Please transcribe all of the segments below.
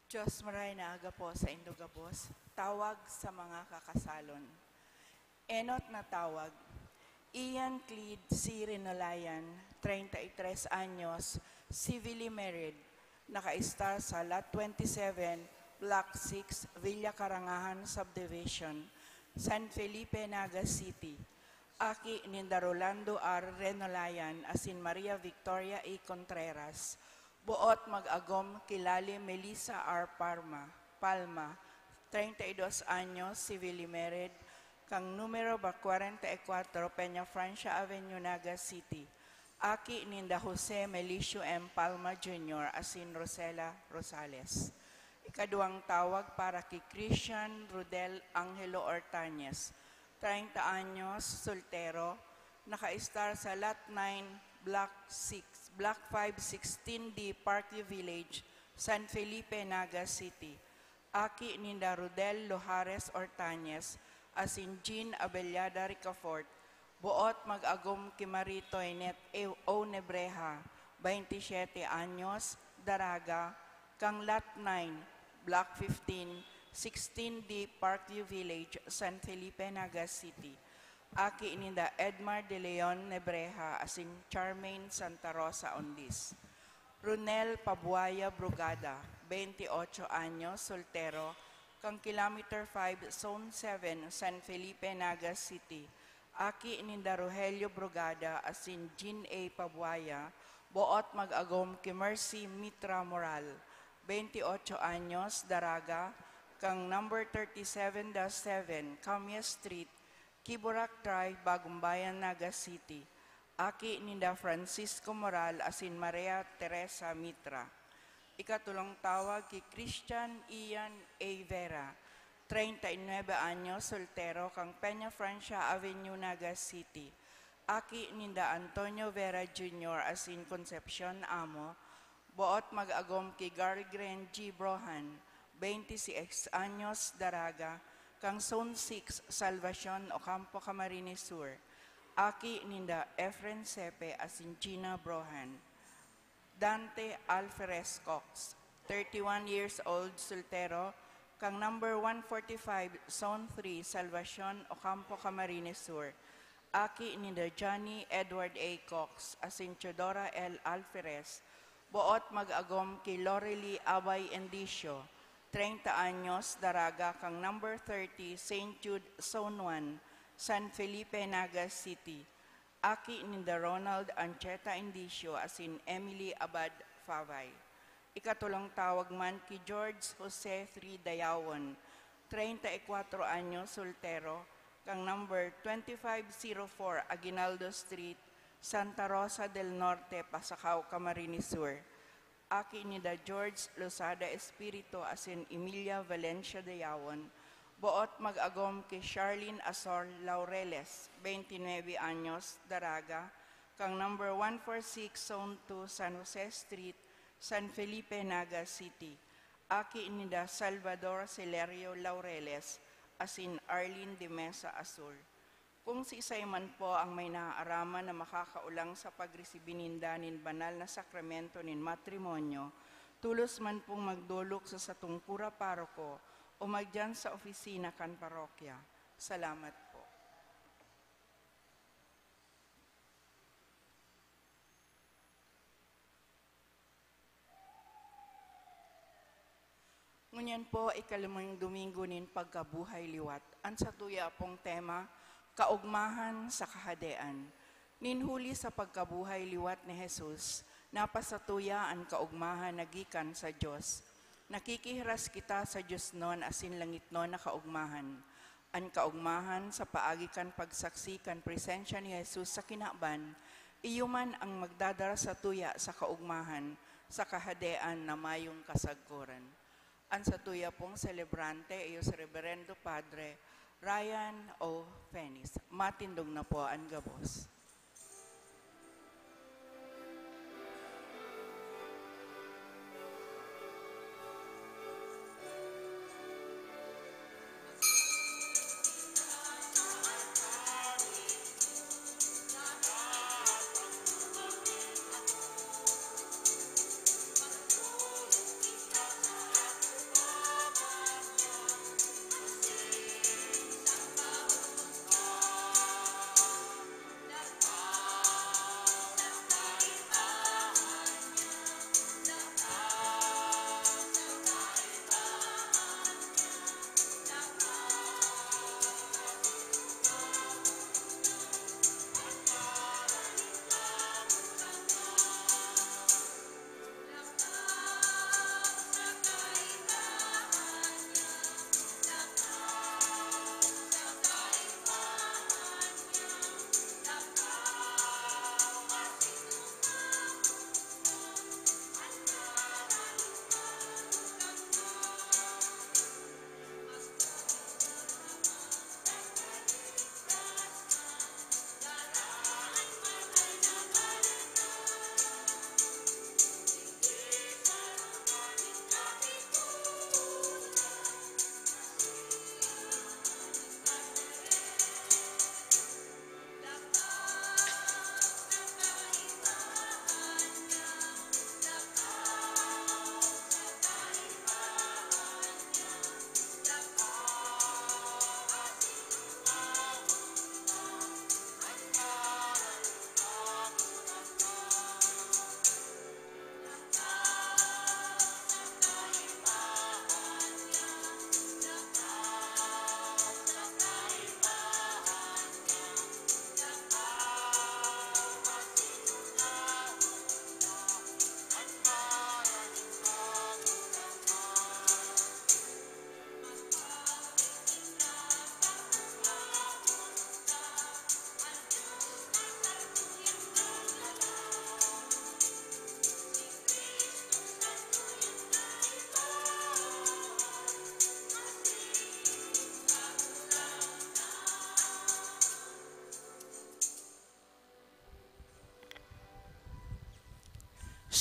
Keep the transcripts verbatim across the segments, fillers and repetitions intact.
Diyos, maray na aga po sa indo gabos. Tawag sa mga kakasalon. Enot na tawag. Ian Clyde C. Renolayan, treinta y tres anyos, civilly married, nakaistar sa Lot twenty-seven, Block six, Villa Karangahan Subdivision, San Felipe, Naga City. Aki ninda Rolando R. Renolayan asin Maria Victoria E. Contreras, boot mag-agom ki Lali Melissa R. Parma, Palma, treinta y dos anyos, civilly married, kan numero ba kwarenta y kwatro Peña Francia Avenue, Naga City. Aki ninda Jose Melicio M. Palma Junior asin Rosela Rosales. Ikaduwang tawag para ki Christian Rudel Angelo Ortañez, treinta anyos, soltero, nakaistar sa Lot nine, Block six, Block five, sixteen D, Parkview Village, San Felipe, Naga City. Aki ninda Rudel Lohares Ortañez asin Jean Abellada Ricafort, boot mag-agom ki Marie Toinette O. Nebreja, baynte siyete anyos, daraga, kan Lot nine, Block fifteen, sixteen D, Parkview Village, San Felipe, Naga City. Aki ninda Edmar de Leon Nebreja asin Charmaine Santa Rosa Onlis. Ronel Pabuaya Brugada, baynte otso anyos, soltero, kan Kilometer five, Zone seven, San Felipe, Naga City. Aki ninda Rogelio Brugada asin Jean A. Pabuaya, boot mag-agom ki Mercy Mitra Moral, baynte otso anyos, daraga, kan number thirty-seven dash seven, Camia Street, Kiburak Drive, Bagumbayan, Naga City. Aki ninda Francisco Moral asin Maria Teresa Mitra. Ikatulong tawag ki Christian Ian A. Vera, treinta y nueve anyos, soltero, kan Peña Francia Avenue, Naga City. Aki ninda Antonio Vera Junior asin Concepcion Amo, boot mag-agom ki Garlgren G. Brohan, baynte seis anyos, daraga, kan Zone six, Salvacion, Ocampo, Camarines Sur. Aki ninda Efren Sepe asin Gina Brohan. Dante Alferez Cox, thirty-one years old, soltero, kan number one forty-five, Zone three, Salvacion, Ocampo, Camarines Sur. Aki ninda Johnny Edward A. Cox asin Teodora L. Alferez, boot mag-agom ki Lorely Abay Endicio, treinta anyos, daraga, kan number thirty, Saint Jude, Zone one, San Felipe, Naga City. Aki ninda Ronald Ancheta Endicio asin Emily Abad Favay. Ikatulong tawag man ki George Jose three Dayawon, treinta y cuatro anyos, soltero, kan number twenty-five zero four Aguinaldo Street, Santa Rosa del Norte, Pasacao, Camarines Sur. Aki ninda George Losada Espiritu asin Emilia Valencia Dayawon, boot mag-agom ki Charlene Asor Laureles, twenty-nine anyos, daraga, kan number one four six, Zone two, San Jose Street, San Felipe, Naga City. Aki ninda Salvador Celerio Laureles asin Arlene de Mesa Asor. Kung siisay man po ang may naaaraman na makakaolang sa pagresibi ninda nin banal na sakramento nin matrimonyo, tolos man pong magdolok sa satong kura paroko o magdiyan sa opisina kan parokya. Salamat po. Ngunyan po, ikalimang Domingo nin pagkabuhay liwat. An satuya pong tema, Kaogmahan sa Kahadean. Nin huli sa pagkabuhay liwat ni Jesus, napasatuya an kaogmahan na gikan sa Dios. Nakikihiras kita sa diosnon asin langitnon na kaogmahan. An kaogmahan sa paagi kan pagsaksi kan presensya ni Jesus sa kinaban, iyo man ang magdadara satuya sa kaogmahan sa Kahadean na mayong kasagkoran. An satuya pong selebrante iyo si Reberendo Padre Ryan O. Fenis. Matindog na po an gabos.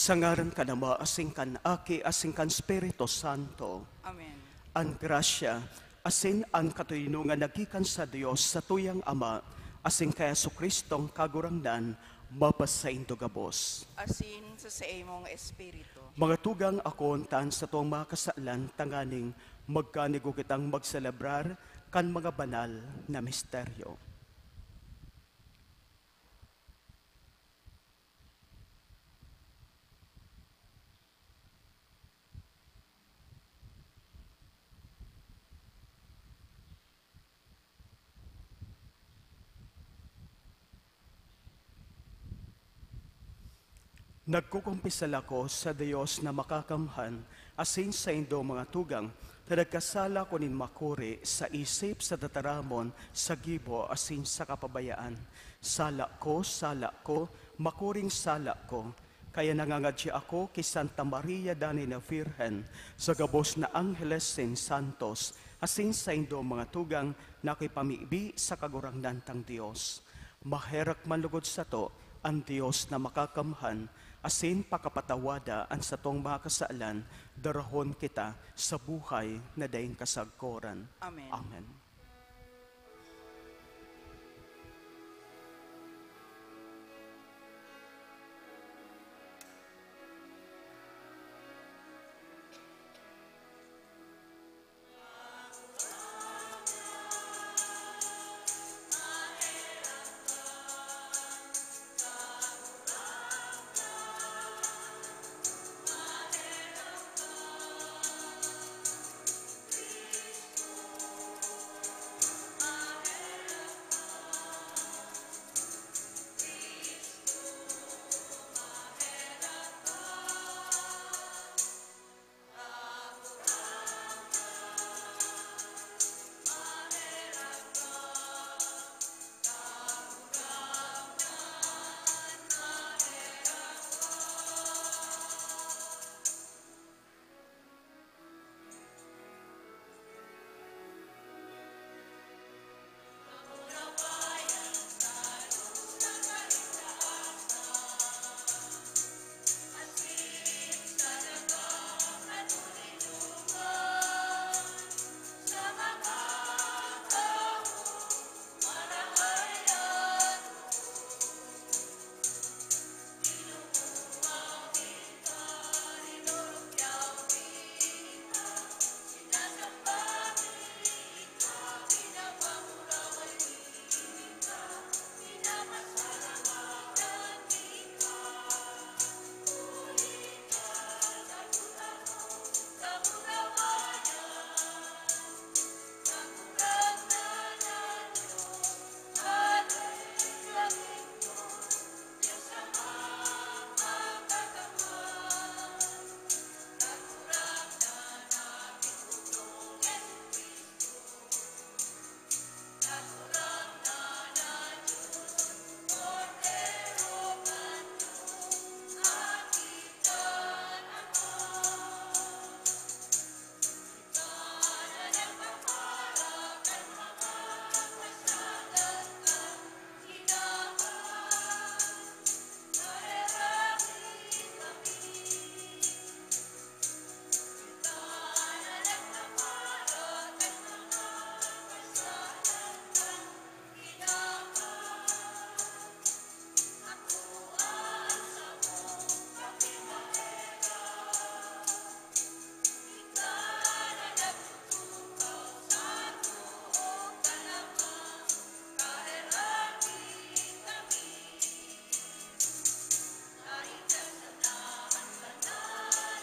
Sa ngaran kan Ama, asin kan Aki, asin kan Espiritu Santo. Amen. An grasya, asin an katoninongan na gikan sa Dios, sa tuyang Ama, asin kay Jesu-Cristong Kagurangnan, mapasaindo gabos. Asin sa saimong espiritu. Mga tugang, akoon ta an satong mga kasalan, tanganing magkanigo kitang magselebrar kan mga banal na misteryo. Nagkukumpisal ako sa Dios na makakamhan, asin saindo, mga tugang, na nagkasala ako nin makuri sa isip, sa tataramon, sa gibo, asin sa kapabayaan. Sala ko, sala ko, makuring sala ko. Kaya nangangadya ako ki Santa Maria danay na Virgen, sa gabos na angheles sin santos, asin saindo, mga tugang, na akoy pamibi sa Kagurangnan tang Dios. Maherak man lugod sato an Dios na makakamhan, asin pakapatawada an satong mga kasalan, darahon kita sa buhay na daing kasagkoran. Amen. Amen.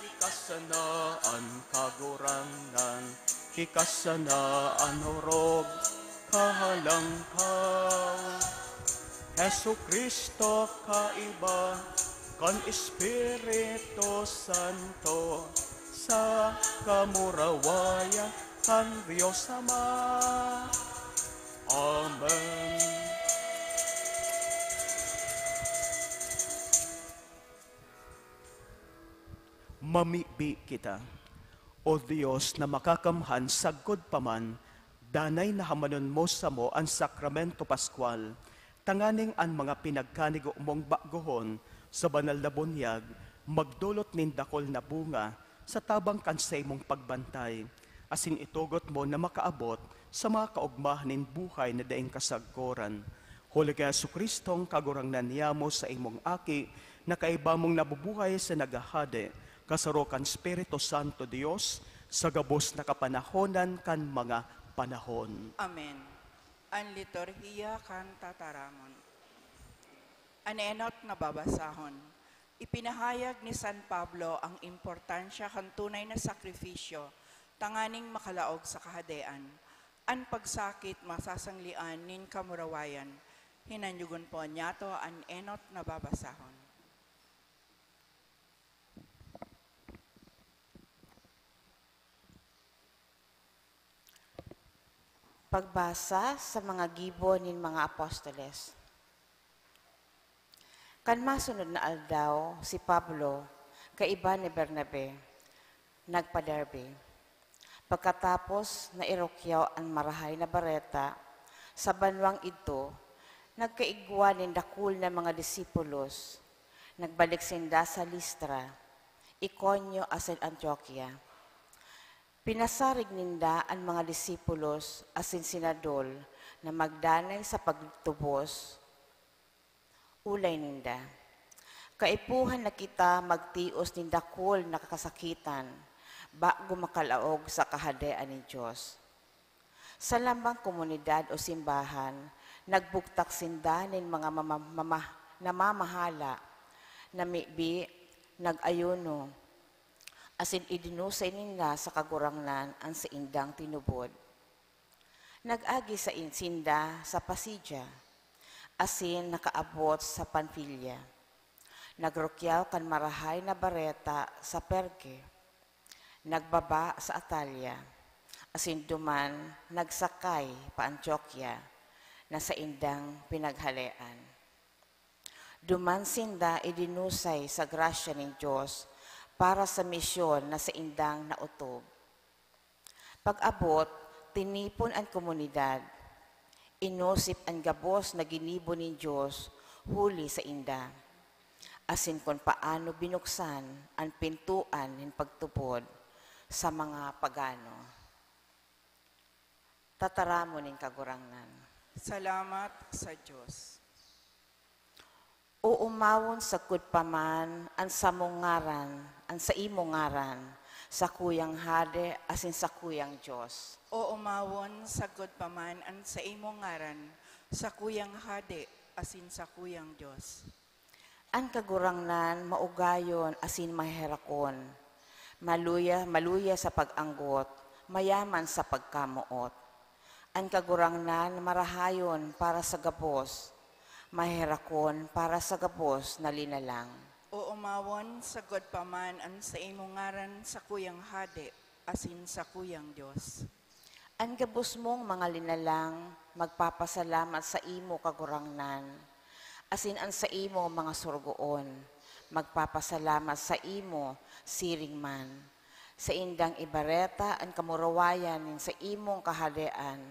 Ika sana an Kagurangnan, ika sana an orog, kahalangkaw. Jesu-Cristo, kaiba kan Espiritu Santo, sa kamurawayan kan Dios Ama. Amen. Mamibi kita. O Dios na makakamhan, sagkod pa man, danay na hamanon mo samo an Sakramento Pascual, tanganing an mga pinagkanigo mong bagohon sa banal na bunyag magdolot nin dakul na bunga sa tabang kan saimong pagbantay, asin itugot mo na makaabot sa mga kaogmahan nin buhay na daing kasagkoran. Huli ki Jesu-Cristong Kagurangnan niyamo, sa imong Aki, na kaiba mong nabubuhay sa naghahade, kasaro kan Espiritu Santo Dios, sa gabos na kapanahonan kan mga panahon. Amen. An liturhiya kan tataramon. An enot na babasahon. Ipinahayag ni San Pablo ang importansya kan tunay na sakrifisyo tanganing makalaog sa Kahadean. An pagsakit masasanglean nin kamurawayan. Hinanyugon po niyato an enot na babasahon. Pagbasa sa mga gibo nin mga apostoles. Kan masunod na aldaw, si Pablo, kaiba ni Bernabe, nagpa-Derbe. Pagkatapos na irukyaw an Marahay na Bareta sa banwang idto, nagkaigwa nin dakul na mga disipulos. Nagbalik sinda sa Listra, Iconio asin Antioquia. Pinasarig ninda an mga disipulos asin sinadol na magdanay sa pagtubos, olay ninda, "Kaipuhan na kita magtios nin dakul na kasakitan bago makalaog sa Kahadean nin Dios." Sa lambang komunidad o simbahan, nagbugtak sinda nin mga mama-, mama-, namamahala, namibi, nag-ayuno, asin idinusay ninda sa Kagurangnan an saindang tinubod. Nag-agi sa in-, sinda sa Pisidia, asin nakaabot sa Panfilia. Nagrukyaw kan Marahay na Bareta sa Perge. Nagbaba sa Atalia, asin duman nagsakay pa Antioquia na saindang pinaghalean. Duman sinda idinusay sa grasya nin Dios para sa misyon na saindang naotob. Pag-abot, tinipon an komunidad. Inosip an gabos na ginibo nin Dios huli sainda, asin kun paano binuksan an pintoan nin pagtubod sa mga pagano. Tataramon nin Kagurangnan. Salamat sa Dios. Oomawon sagkod pa man an samong ngaran, an saimong ngaran, sakuyang Hade asin sakuyang Dios. Oomawon sagkod pa man an saimong ngaran, sakuyang Hade asin sakuyang Dios. An Kagurangnan maugayon asin maherakon, maluya, maluya sa pag-anggot, mayaman sa pagkamoot. An Kagurangnan marahayon para sa gabos, maherakon para sa gabos na linalang. Oomawon sagkod pa man an saimong ngaran, sakuyang Hade asin sakuyang Dios. An gabos mong mga linalang magpapasalamat saimo, Kagurangnan, asin an saimong mga sorogoon magpapasalamat saimo siring man. Saindang ibareta an kamurawayan nin saimong Kahadean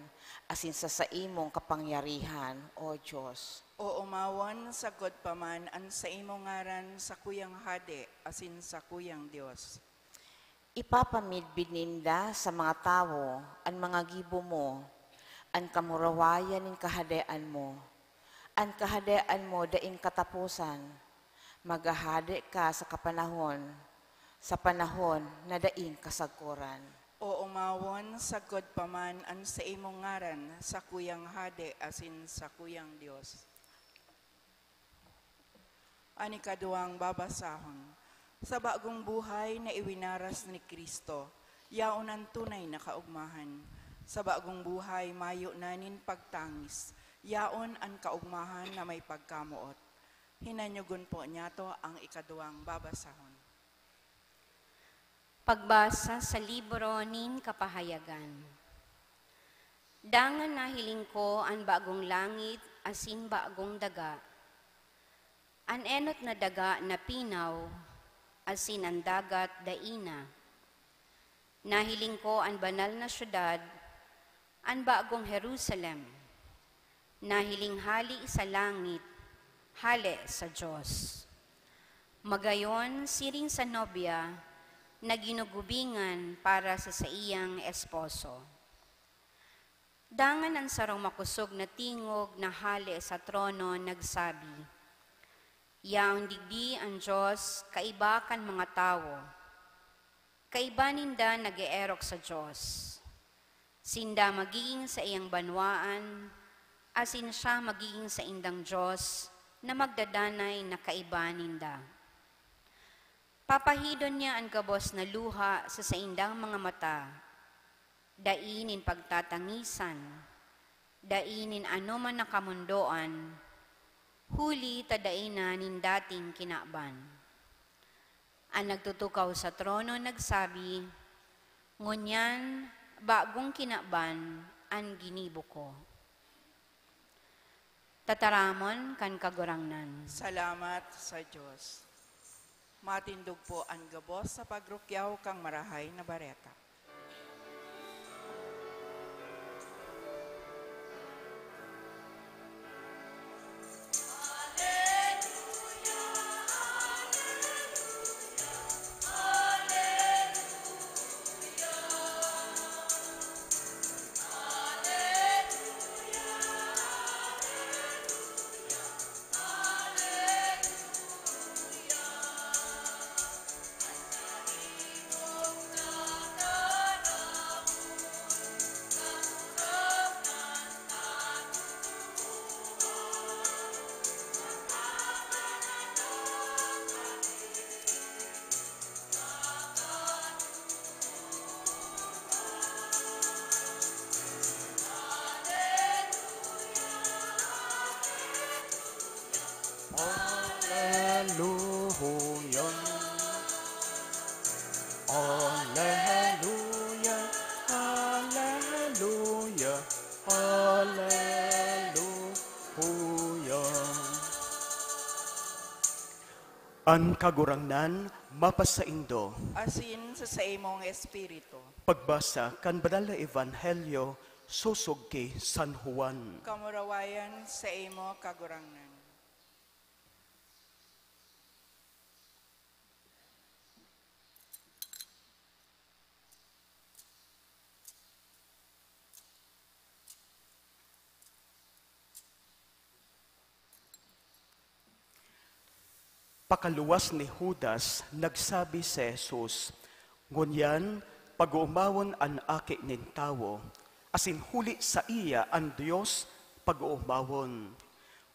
asin sa saimong kapangyarihan, O Dios. Oomawon sagkod pa man an saimong ngaran, sakuyang Hade asin sakuyang Dios. Ipapamidbid ninda sa mga tawo an mga gibo mo, an kamurawayan nin Kahadean mo. An Kahadean mo daing kataposan. Maghahade ka sa kapanahon, sa panahon na daing kasagkoran. Oomawon sagkod pa man an saimong ngaran, sakuyang Hade asin sakuyang Dios. An ikaduwang babasahon. Sa bagong buhay na iwinaras ni Cristo, yaon an tunay na kaogmahan. Sa bagong buhay, mayo na nin pagtangis, yaon an kaogmahan na may pagkamoot. Hinanyogon po niyato ang ikaduwang babasahon. Pagbasa sa libro nin Kapahayagan. Dangan nahiling ko an bagong langit asin bagong daga. An enot na daga napinaw, asin an dagat dai na. Nahiling ko an banal na syudad, an bagong Jerusalem, nahiling hale sa langit, hale sa Dios. Magayon, siring sa nobya na ginugubingan para sa saiyang esposo. Dangan an sarong makosog na tingog na hale sa trono nagsabi, "Yaon digdi an Dios kaiba kan mga tawo. Kaiba ninda nag-eerok sa Dios. Sinda magigin saiyang banwaan, asin siya magigin saindang Dios na magdadanay na kaiba ninda. Papahidon niya an gabos na luha sa saindang mga mata. Dai nin pagtatangisan, dai nin anoman na kamondoan, huli ta dai na nin dating kinaban." An nagtutukaw sa trono nagsabi, "Ngunyan, bagong kinaban an ginibo ko." Tataramon kan Kagurangnan. Salamat sa Dios. Matindog po an gabos sa pagrukyaw kan Marahay na Bareta. Aleluya. Aleluya. Aleluya. Aleluya. An Kagurangnan mapasaindo. Asin sa saimong espiritu. Pagbasa kan Banal na Ebanghelyo sosog ki San Juan. Kamurawayan sa imo, Kagurangnan. Pakaluwas ni Judas, nagsabi si Jesus, "Ngunyan, pag-oomawon an Aki nin Tawo, asin huli saiya an Dios pag-oomawon.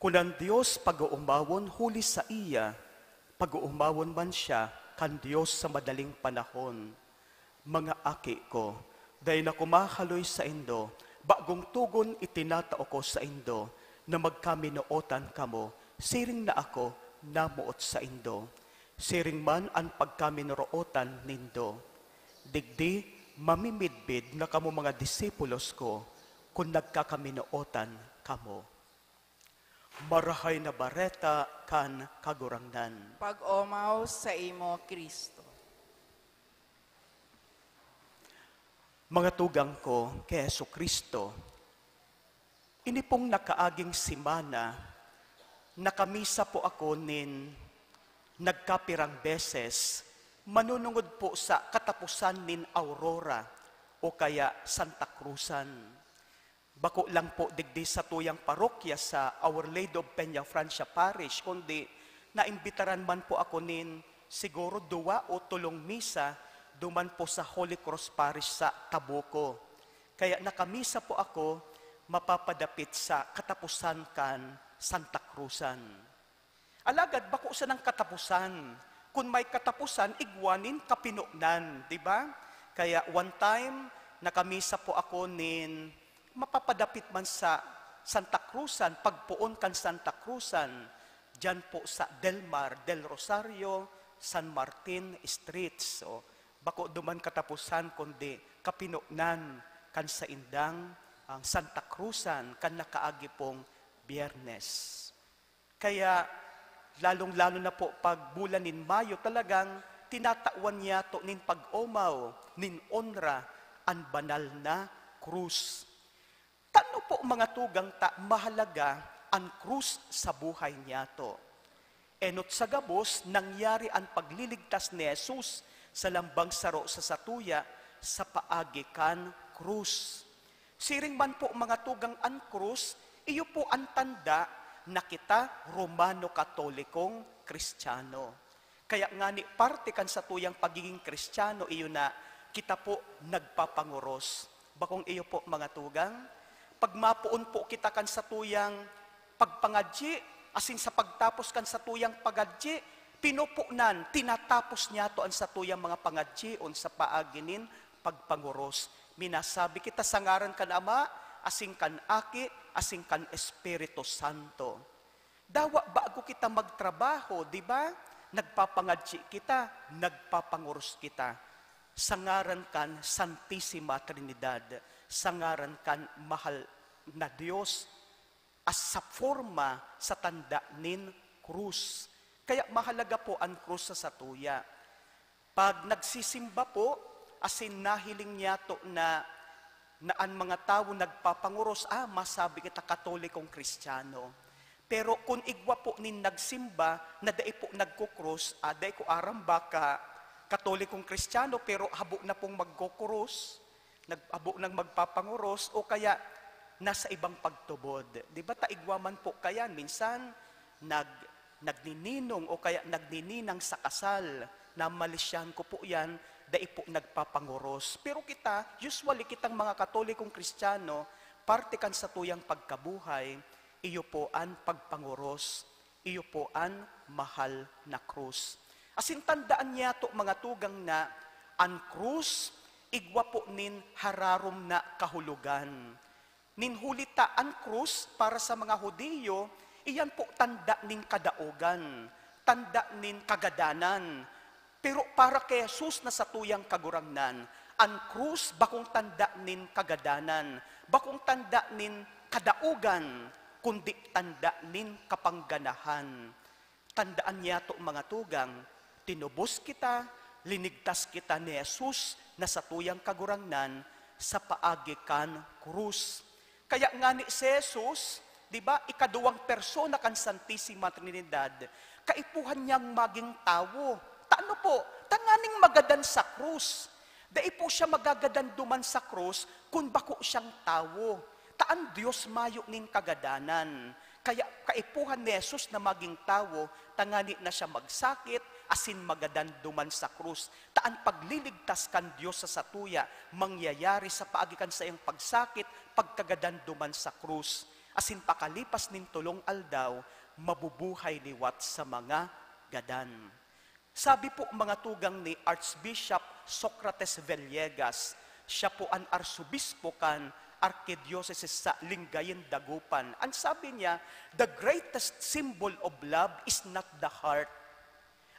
Kun an Dios pag-oomawon huli saiya, pag-oomawon man siya kan Dios sa madaling panahon." Mga aki ko, dai na ako mahaloy saindo, bagong togon itinatao ko saindo, na magkaminootan kamo, siring na ako namoot saindo. Siring man an pagkaminorotan nindo. Digdi, mamimidbid na kamo mga disipulos ko, kun nagkakaminootan kamo. Marahay na Bareta kan Kagurangnan. Pag-omaw sa imo, Cristo. Mga tugang ko ki Jesu-Cristo, ini pong nakaaging semana, nakamisa po ako nin nagkapirang beses, manunungod po sa kataposan nin Aurora o kaya Santa Cruzan. Bako lang po digdi satuyang parokya sa Our Lady of Peñafrancia Parish, kundi naimbitaran man po ako nin siguro duwa o tolong misa duman po sa Holy Cross Parish sa Tabuco. Kaya nakamisa po ako mapapadapit sa kataposan kan Santa Cruzan. Alagad bako sanang kataposan. Kun may kataposan, igwa nin kapinonan, di ba? Kaya one time, nakamisa po ako nin mapapadapit man sa Santa Cruzan, pagpoon kan Santa Cruzan, diyan po sa Del Mar, Del Rosario, San Martin Streets. So, bako duman kataposan, kundi kapinonan kan saindang, ang Santa Cruzan, kan nakaagi pong Biyernes. Kaya, lalong-lalo na po pag bulan nin Mayo, talagang tinatawan niyato nin pag-omaw, nin onra, an banal na krus. Tano po, mga tugang ta, mahalaga an krus sa buhay niyato? Enot sa gabos, nangyari an pagliligtas ni Jesus sa lambang saro sa satuya sa paagi kan krus. Siring man po, mga tugang, an krus, iyo po an tanda na kita Romano-Katolikong Kristiyano. Kaya ngani, parte kan satuyang pagiging Kristiyano iyo na kita po nagpapangoros. Bakong iyo po, mga tugang? Pag mapoon po kita kan satuyang pagpangadyi, asin sa pagtapos kan satuyang pagadyi, pinupunan, tinatapos niyato an satuyang mga pangadyion sa paagi nin pagpangoros. Minasabi kita sa ngaran kan Ama, asin kan Aki, asin kan Espiritu Santo. Dawa bago kita magtrabaho, di ba? Nagpapangadyi kita, nagpapangoros kita. Sa ngaran kan Santisima Trinidad, sa ngaran kan mahal na Dios, as sa forma sa tanda nin krus. Kaya mahalaga po an krus sa satuya. Pag nagsisimba po, asin nahiling niyato na, na an mga tawo nagpapangoros, ah, masabi kita, Katolikong Kristiyano. Pero kun igwa po nin nagsimba na dai po nagkukrus, ah, dai ko aram, baka Katolikong Kristiyano pero habo na pong magkukrus, nag-, habo nang magpapangoros, o kaya nasa ibang pagtubod. Di ba, ta igwa man po kayan, minsan nag-, nagnininong o kaya nagnininang sa kasal, namalisyahan ko po yan, dai po nagpapangoros. Pero kita, usually, kitang mga Katolikong Kristiyano, parte kan satuyang pagkabuhay, iyo po an pagpangoros, iyo po an mahal na krus. Asin tandaan niyato, mga tugang, na an krus igwa po nin hararom na kahulogan. Nin huli ta an krus para sa mga Judio, iyan po tanda nin kadaogan, tanda nin kagadanan. Pero para ki Jesus na satuyang Kagurangnan, an krus bakong tanda nin kagadanan, bakong tanda nin kadaogan, kundi tanda nin kapangganahan. Tandaan niyato, mga tugang, tinubos kita, linigtas kita ni Jesus na satuyang Kagurangnan sa paagi kan krus. Kaya ngani si Jesus, di ba, ikaduwang persona kan Santisima Trinidad, kaipuhan niyang maging tawo. Ta ano po? Tanganing magadan sa krus. Dai po siya magagadan duman sa krus kun bako siyang tawo. Ta an Dios mayo nin kagadanan. Kaya kaipuhan ni Jesus na maging tawo, tangani na siya magsakit asin magadan duman sa krus. Ta an pagliligtas kan Dios sa satuya mangyayari sa paagi kan saiyang pagsakit, pagkagadan duman sa krus. Asin pakalipas nin tolong aldaw, mabubuhay liwat sa mga gadan. Sabi po, mga tugang, ni Archbishop Socrates Villegas, siya po an arsobispo kan Arkidiocese sa Lingayen, Dagupan. An sabi niya, "The greatest symbol of love is not the heart."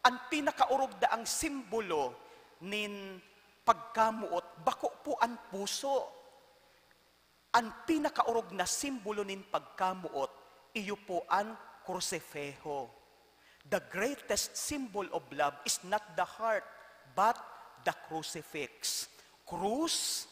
An pinakaorog daang simbolo nin pagkamoot, bako po an puso. An pinakaorog na simbolo nin pagkamoot, iyo po an krusifiho. The greatest symbol of love is not the heart, but the crucifix. Krus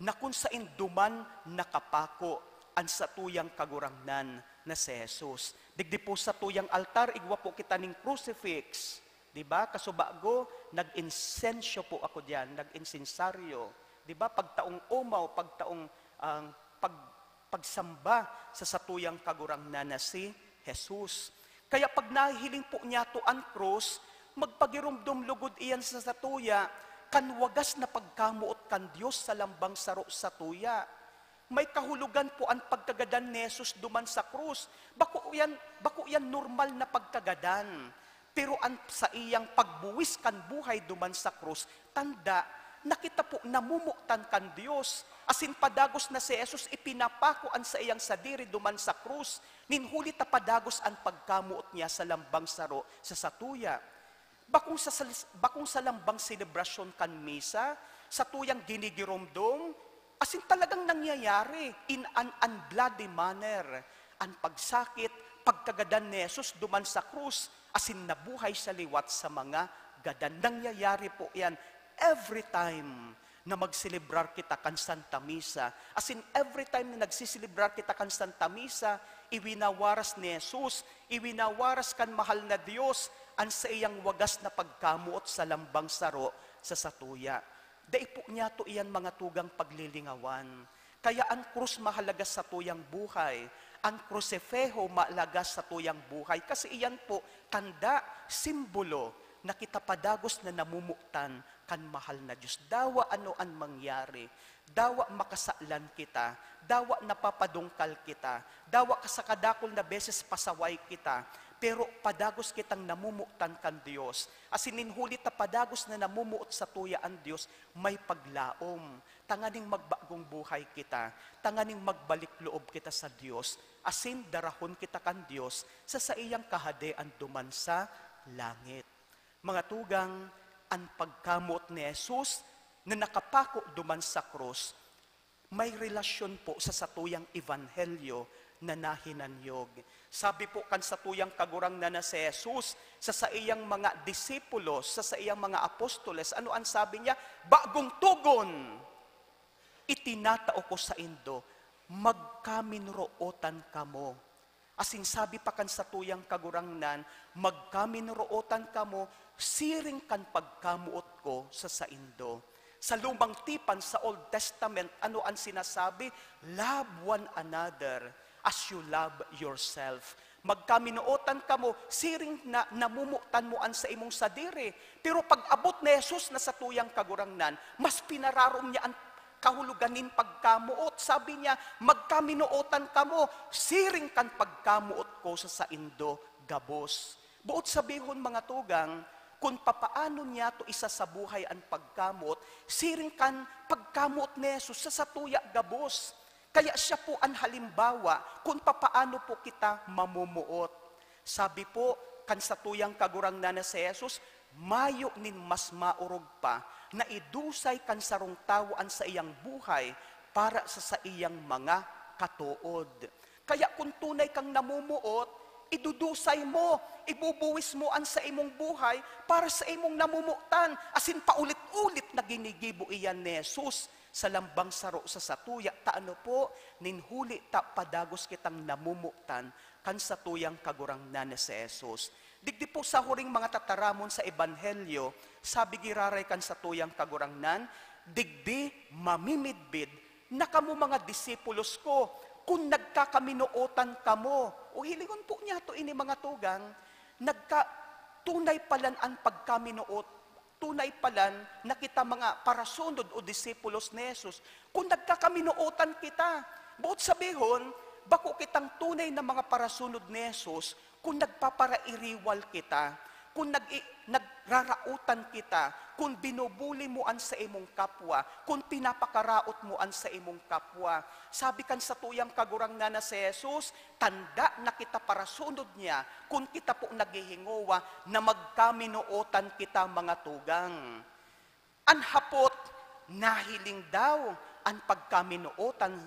na kun saen duman nakapako an satuyang Kagurangnan na si Jesus. Digdi po satuyang altar, igwa po kita nin crucifix. Di ba? Kasubago, nag-insensyo po ako diyan, nag-insensaryo. Di ba? Pagtaong omaw, pagtaong, ang pag-, pagsamba sa satuyang Kagurangnan na si Jesus. Kaya pag nahihiling po niyato an krus, magpagiromdom lugod iyan sa satuya kan wagas na pagkamoot kan Dios sa lambang saro satuya. May kahulogan po an pagkagadan ni Jesus duman sa krus. Bako yan, bako yan normal na pagkagadan. Pero an saiyang pagbuwis kan buhay duman sa krus, tanda na kita po namomotan kan Dios. Asin padagos na si Jesus ipinapako an saiyang sadiri duman sa krus, nin huli ta padagos an pagkamoot niya sa lambang saro sa satuya. Bakong sa sal-, bakong sa lambang selebrasyon kan misa, satuyang ginigiromdom, asin talagang nangyayari in an unbloody manner. An pagsakit, pagkagadan ni Jesus duman sa krus, asin nabuhay siya liwat sa mga gadan. Nangyayari po yan every time. na magselebrar kita kan Santa Misa. As in, every time na nagsiselebrar kita kan Santa Misa, iwinawaras ni Jesus, iwinawaras kan mahal na Dios an saiyang wagas na pagkamoot sa lambang saro sa satuya. Dai po niyato iyan, mga tugang, paglilingawan. Kaya an krus mahalaga sa tuyang buhay, an krusifiho mahalaga sa tuyang buhay, kasi iyan po tanda, simbolo na kita padagos na namomotan kan mahal na Dios. Dawa ano an mangyari, dawa makasalan kita, dawa napapadungkal kita, dawa ka sa kadakul na beses pasaway kita, pero padagos kitang namomotan kan Dios. Asin nin huli ta padagos na namomoot satuya an Dios, may paglaom, tanganing magbagong buhay kita, tanganing magbalik loob kita sa Dios, asin darahon kita kan Dios sa saiyang kahadean duman sa langit. Mga tugang, an pagkamoot ni Jesus na nakapako duman sa krus, may relasyon po sa satuyang ebanghelyo na nahinanyog. Sabi po kan satuyang Kagurangnan na si Jesus sa saiyang mga disipulos, sa saiyang mga apostoles, ano an sabi niya? "Bagong togon itinatao ko saindo, magkaminrootan kamo." Asin sabi pa kan satuyang Kagurangnan, "Magkaminrootan kamo siring kan pagkamoot ko sa saindo." Sa Lumang Tipan, sa Old Testament, ano an sinasabi? "Love one another as you love yourself." Magkaminootan kamo siring na namomotan mo an saimong sadiri. Pero pag-abot ni Jesus na satuyang Kagurangnan, mas pinararom niya an kahulogan nin pagkamoot. Sabi niya, "Magkaminootan kamo siring kan pagkamoot ko sa saindo gabos." Boot sabihon, mga tugang, kun papaano niyato isasabuhay an pagkamoot, siring kan pagkamoot ni Jesus sa satuya gabos. Kaya siya po an halimbawa kun papaano po kita mamomoot. Sabi po kan satuyang Kagurangnan na si Jesus, "Mayo nin mas maorog pa na idusay kan sarong tawo an saiyang buhay para sa saiyang mga katood." Kaya kun tunay kang namomoot, idudusay mo, ibubuwis mo an saimong buhay para sa imong namomotan, asin paulit-ulit na ginigibo iyan ni Jesus sa lambang saro sa satuya, ta ano po, nin huli ta padagos kitang namomotan kan satuyang Kagurangnan na si Jesus. Digdi po sa huring mga tataramon sa Ebanghelyo, sabi giraray kan satuyang Kagurangnan, "Digdi mamimidbid na kamo mga disipulos ko, kun nagkakaminootan kamo." O hilingon po niyato ini, mga tugang, nagka-, tunay palan an pagkaminoot, tunay palan na kita mga parasunod o disipulos ni Jesus, kun nagkakaminootan kita. Boot sabihon, bako kitang tunay na mga parasunod ni Jesus kun nagpaparairiwal kita, kun nag-i-, nagraraotan kita, kun binubuli mo an saimong kapwa, kun pinapakaraot mo an saimong kapwa. Sabi kan satuyang Kagurangnan na si Jesus, tanda na kita parasunod niya kun kita po naghihingowa na magkaminootan kita, mga tugang. An hapot, nahiling daw an pagkaminootan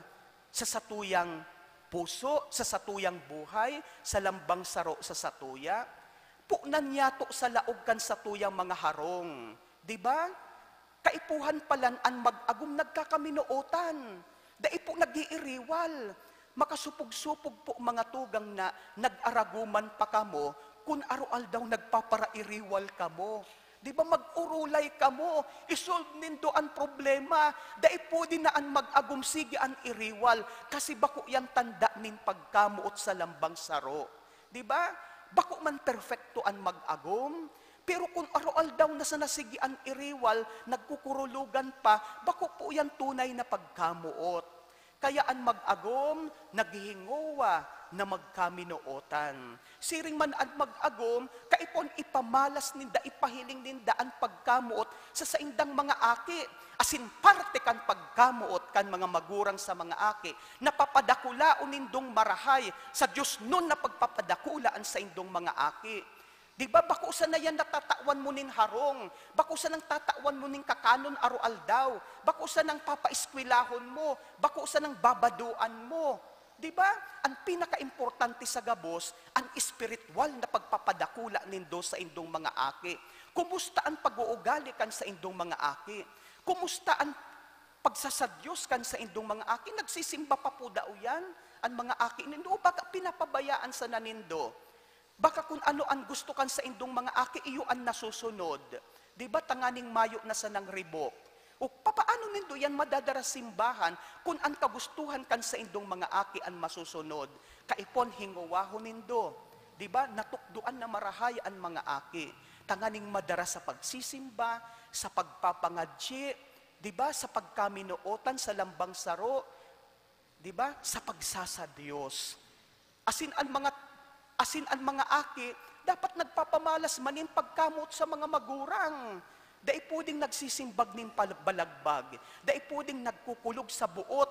sa satuyang puso, sa satuyang buhay, sa lambang saro sa satuya? Punan niyato sa laog kan satuyang mga harong, di ba? Kaipuhan palan an mag-agom nagkakaminootan, dai po nag-iiriwal. Makasupog-supog po, mga tugang, na nag-aragoman pa kamo kun aroaldaw nagpaparairiwal kamo. Di ba, mag-orolay kamo, i-solve nindo an problema. Dai pwede na an mag-agom sige an iriwal, kasi bako yan tanda nin pagkamoot sa lambang saro. Di ba? Bako man perpekto an mag-agom, pero kun aroaldaw na sana sige an iriwal, nagkukurulogan pa, bako po yan tunay na pagkamoot. Kaya an mag-agom, naghihingowa na magkaminootan. Siring man an mag-agom, kaipuhan ipamalas ninda, ipahiling ninda an pagkamoot sa saindang mga aki. Asin parte kan pagkamoot kan mga magurang sa mga aki, na papadakulaon nindong marahay sa diosnon na pagpapadakula an saindong mga aki. Di ba, bako sana yan natatawan mo nin harong, bako sanang tatawan mo nin kakanon aroaldaw, bako sanang papaeskwelahon mo, bako sanang babadoan mo. Di ba? An pinakaimportante sa gabos, an espiritual na pagpapadakula nindo saindong mga aki. Kumusta an pag-uugali kan saindong mga aki? Kumusta an pagsasadyos kan saindong mga aki? Nagsisimba pa po daw yan an mga aki nindo, o baka pinapabayaan sana nindo? Baka kun ano an gusto kan saindong mga aki, iyo an nasusunod. Di ba, tanganing mayo na sanang ribok? O papaano nindo yan madadara simbahan kun an kagustuhan kan saindong mga aki an masusunod? Kaipuhan, hingowahon nindo. Di ba? Natukdoan na marahay an mga aki. Tanganing madara sa pagsisimba, sa pagpapangadyi, di ba? Sa pagkaminootan sa lambang saro, di ba? Sa pagsasadyos. Asin an mga, asin an mga aki, dapat nagpapamalas man nin pagkamoot sa mga magurang. Dai pwedeng nagsisimbag nin pal-, balagbag. Dai pwedeng nagkukulog sa boot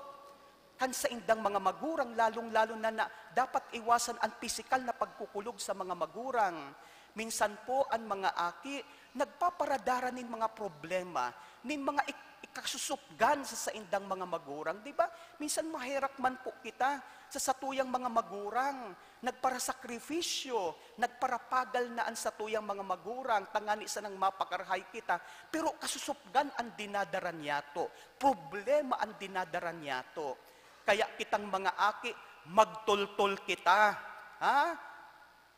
kan saindang mga magurang, lalong-lalo na, na dapat iwasan an pisikal na pagkukulog sa mga magurang. Minsan po, an mga aki nagpaparadara nin mga problema, nin mga ik-, ikasusupgan sa saindang mga magurang, di ba? Minsan maherak man po kita sa satuyang mga magurang, nagparasakripisyo, nagparapagal na an satuyang mga magurang tangani sanang mapakarahay kita, pero kasusupgan an dinadara niyato, problema an dinadara niyato. Kaya kitang mga aki, magtultol kita, ha?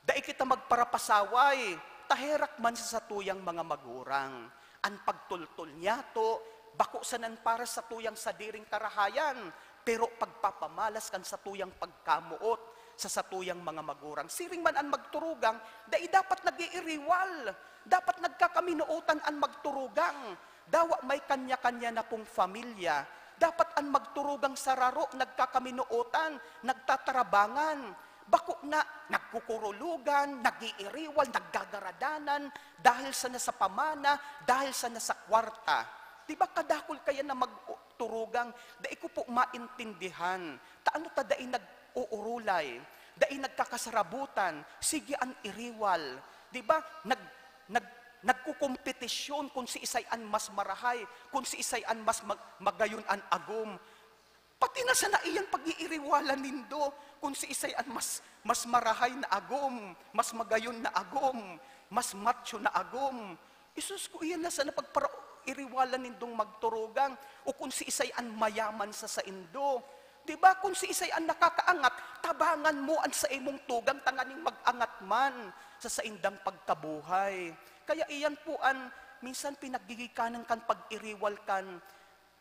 Dai kita magparapasaway, ta herak man sa satuyang mga magurang. An pagtultol niyato, bako sanan para sa satuyang sadiring karahayan, pero pagpapamalas kan satuyang pagkamoot sa satuyang mga magurang. Siring man an magturugang, dai dapat nag-iiriwal. Dapat nagkakaminootan an magturugang. Dawa may kanya-kanya na pong pamilya. Dapat an magturugang sararo nagkaminootan, nagtatarabangan. Bako na nagkukurulogan, nag-iiriwal, naggagaradanan, dahil sana sa pamana, dahil sana sa kwarta. Di ba kadakul kaya na magturugang? Dai ko po maintindihan. Ta ano ta dai nag-uurulay? Dai nagkakasarabutan? Sige an iriwal. Di ba? Nag-, nag-, nagkukompetisyon kung siisay an mas marahay, kung siisay an mas mag-, magayon an agom. Pati na sana iyan pag-iiriwalan nindo, kung siisay an mas, mas marahay na agom, mas magayon na agom, mas macho na agom. Isus ko, iyan na sana pagpara-, iriwalan nindong magturugang, o kung siisay an mayaman sa saindo. Di ba? Kung siisay an nakakaangat, tabangan mo an saimong tugang tanganing mag-angat man sa saindang pagkabuhay. Kaya iyan po an minsan pinaggigikanan kan pag-iriwal kan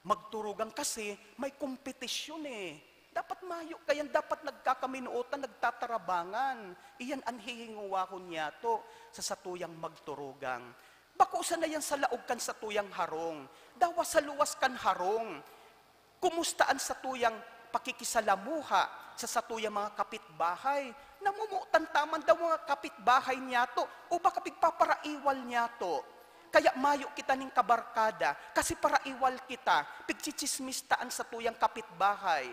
magturugang kasi may kompetisyon eh. Dapat mayo kayan, dapat nagkakaminootan, nagtatarabangan. Iyan an hihingowahon niyato sa satuyang magturugang. Bako sana yan sa laog kan satuyang harong. Dawa sa luwas kan harong. Kumusta an satuyang pakikisalamuha sa satuyang mga kapitbahay? Namomotan ta man daw mga kapitbahay niyato o baka pigpaparaiwal niyato? Kaya mayo kita nin kabarkada, kasi paraiwal kita, pigchichismis ta an satuyang kapitbahay.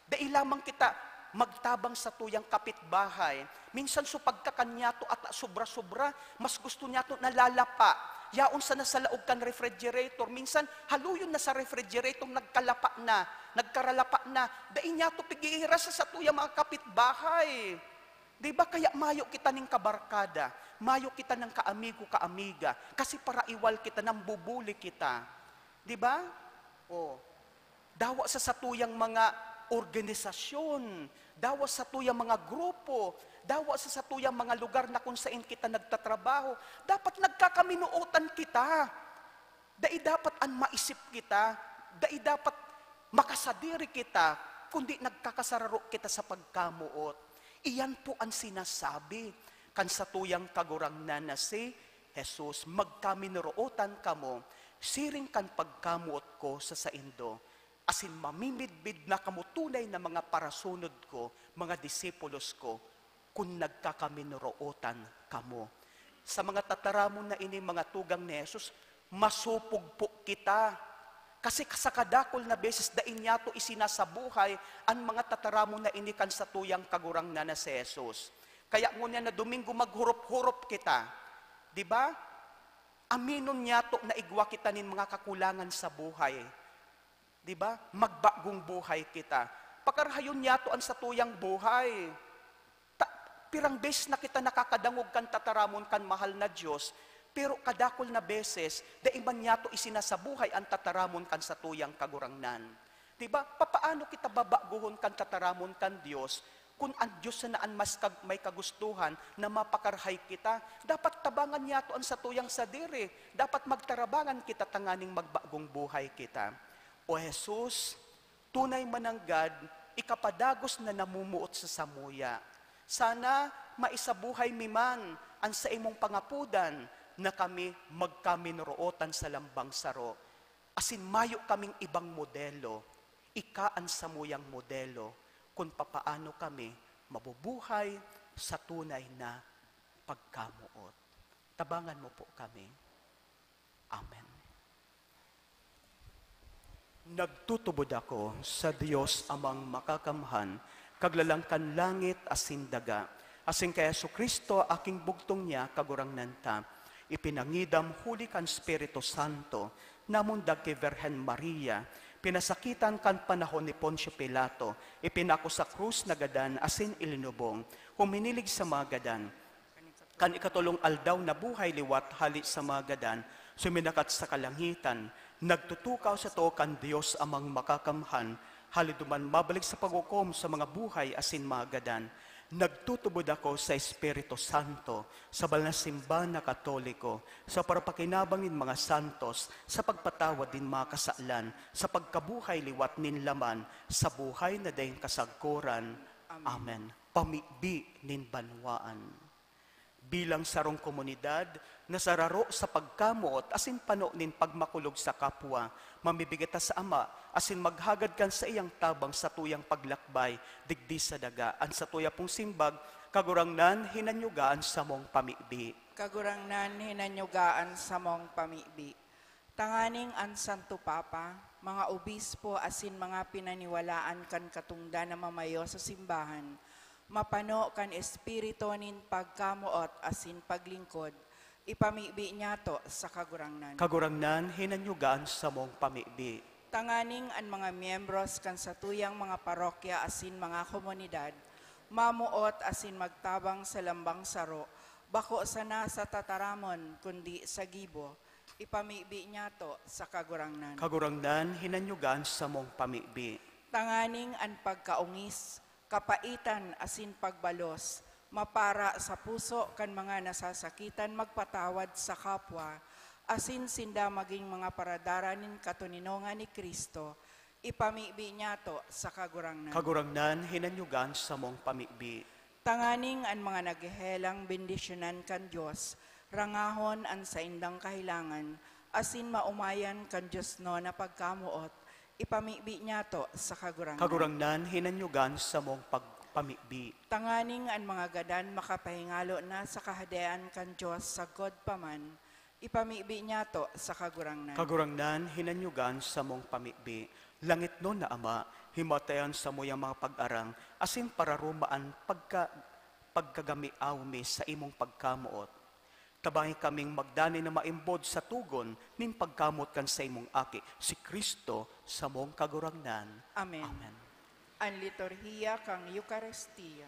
Dai lamang kita magtabang satuyang kapitbahay. Minsan so pagkakan niyato ata sobra-sobra, mas gusto niyato nalalapa. Yaon sana sa laog kan refrigerator. Minsan haluyon na sa refrigerator, nagkalapa na, nagkaralapa na. Dai niyato pig-iira sa satuyang mga kapitbahay. Di ba? Kaya mayo kita nin kabarkada, mayo kita ng kaamigo, kaamiga, kasi paraiwal kita, nambubuli kita. Di ba? O, dawa sa satuyang mga organisasyon, dawa sa satuyang mga grupo, dawa sa satuyang mga lugar na kung sain kita nagtatrabaho, dapat nagkakaminootan kita. Dai dapat an maisip kita, dai dapat makasadiri kita, kundi nagkakasararo kita sa pagkamoot. Iyan po an sinasabi kan satuyang Kagurangnan na si Jesus, "Magkaminurootan kamo, siring kan pagkamoot ko sa saindo, asin mamimidbid na kamo tunay na mga parasunod ko, mga disipulos ko, kun nagkakaminurootan kamo." Sa mga tataramon na ini, mga tugang ni Jesus, masopog po kita. Kasi sa kadakul na beses, dai niyato isinasabuhay an mga tataramon na ini kan satuyang Kagurangnan na si Jesus. Kaya ngunyan na Domingo, maghurop-hurop kita. Di ba? Aminon niyato na igwa kita nin mga kakulangan sa buhay. Di ba? Magbagong buhay kita. Pakarahayon niyato an satuyang buhay. Ta-, pirang beses na kita nakakadangog kan tataramon kan mahal na Dios, Pero kadakul na beses, dai man niyato isinasabuhay an tataramon kan satuyang Kagurangnan. Di ba? Papaano kita babagohon kan tataramon kan Dios kun an Dios sana an mas kag-, may kagustuhan na mapakarahay kita? Dapat tabangan niyato an satuyang sadiri. Dapat magtarabangan kita tanganing magbagong buhay kita. O Jesus, tunay mananggad, ikapadagos na namumuot sa samuya. Sana maisabuhay mi man an saimong pangapodan na kami magkaminurootan sa lambang saro, asin mayo kaming ibang modelo, ika an samuyang modelo kun papaano kami mabubuhay sa tunay na pagkamoot. Tabangan mo po kami. Amen. Nagtutubod ako sa Dios Amang Makakamhan, Kaglalang kan langit asin daga, asin kay Jesu-Cristo, aking bugtong niya, Kagurangnan ta. Ipinangidam huli kan Espiritu Santo, namundag ki Birhen Maria, pinasakitan kan panahon ni Poncio Pilato, ipinako sa krus, nagadan asin ilinubong, huminilig sa mga gadan. Kan ikatolong aldaw nabuhay liwat hale sa mga gadan, suminakat sa kalangitan, nagtutukaw sato kan Dios Amang Makakamhan, hale duman mabalik sa paghukom sa mga buhay asin mga gadan. Nagtutubod ako sa Espiritu Santo, sa banal na simbahan na Katoliko, sa parapakinabang nin mga santos, sa pagpatawad nin mga kasalan, sa pagkabuhay liwat nin laman, sa buhay na daing kasagkoran. Amen. Amen. Pamibi nin banwaan. Bilang sarong komunidad na sararo sa pagkamoot asin pano nin pagmakulog sa kapwa, mamimibi kita sa Ama asin maghagad kan saiyang tabang satuyang paglakbay digdi sa daga. An satuya pong simbag, Kagurangnan, hinanyuga an samong pamibi. Kagurangnan, hinanyuga an samong pamibi. Tanganing an Santo Papa, mga obispo asin mga pinaniwalaan kan katongdan na mamayo sa simbahan, mapano kan espiritu nin pagkamoot asin paglingkod, ipamibi niyato sa Kagurangnan. Kagurangnan, hinanyuga an samong pamibi. Tanganing an mga miyembros kan satuyang mga parokya asin mga komunidad mamoot asin magtabang sa lambang saro, bako sana sa tataramon, kundi sa gibo, ipamibi niyato sa Kagurangnan. Kagurangnan, hinanyuga an samong pamibi. Tanganing an pagkaongis, kapaitan asin pagbalos mapara sa puso kan mga nasasakitan magpatawad sa kapwa, asin sinda magin mga paradara nin katoninongan ni Cristo, ipamibi niyato sa Kagurangnan. Kagurangnan, hinanyuga an samong pamibi. Tanganing an mga naghehelang bendisyonan kan Dios, rangahon an saindang kahelangan, asin maomayan kan diosnon na pagkamoot, ipamibi niyato sa Kagurangnan. Kagurangnan, hinanyuga an samong pagpamibi. Tanganing an mga gadan makapahingalo na sa Kahadean kan Dios sagkod pa man, ipamibi niyato sa Kagurangnan. Kagurangnan, hinanyuga an samong pamibi. Langitnon na Ama, himatayan samuyang mga pag-arang, asin pararomaan pagka-, pagkagamiaw mi sa imong pagkamoot. Tabangi kaming magdanay na maimbod sa togon nin pagkamoot kan saimong Aki, si Cristo, samong Kagurangnan. Amen. Amen. An liturhiya kan Eukaristia.